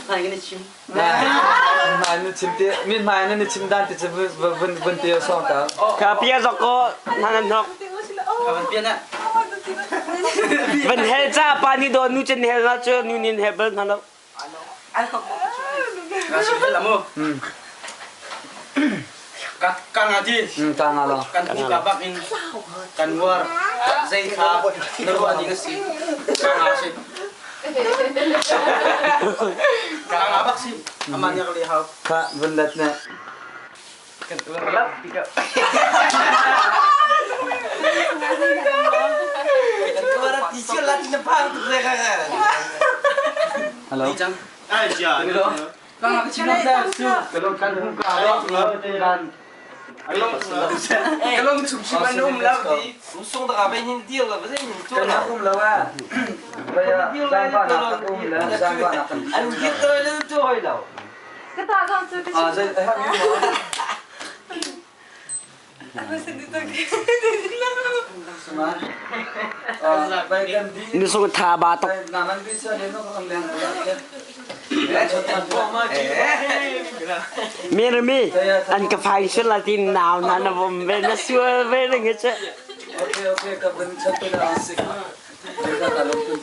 Hmai kan i chim. Hmai na chim ti min hmai na chim dan ti cu vun vun ti song ta. Ka pia zok ko na nan nok. Ka van pian ah. Van hel ca pa ni do nu chen hel na chu nu nin hel bal na lo. Nga si hel amu. Ka ka nga di. Ka nga lo. Kan pu ka bak in kan war zei kha na ruah ding a si. Ka nga si. Ka nga bak si. Aman yak le hau. Kha vun let ne. Kan tuar lap ti ka. Kan tuar ti sial la ti na phang tuk le ka ka. Hello. Ai ja. Ka nga ka chim ta su. Kalau kan hung ka lo kan Kalong chung sim an um lo ti. Sung da ka pe hin deal la ba hin tu. Kan um lo a. Baya zang ba na kan um la zang ba na kan. An git to le tu hoi lo. Ka ta kong cu ka Ah, zai ha mi mo. Suma. Ah, bai kan di. Nu sung tha ba tok. Naman bisa le no kan leng. Mi mi an ka phai sul la tin nau na na bom ve na sual ve na nge che. Okay, okay, ka ban chat na. Ka ka lom.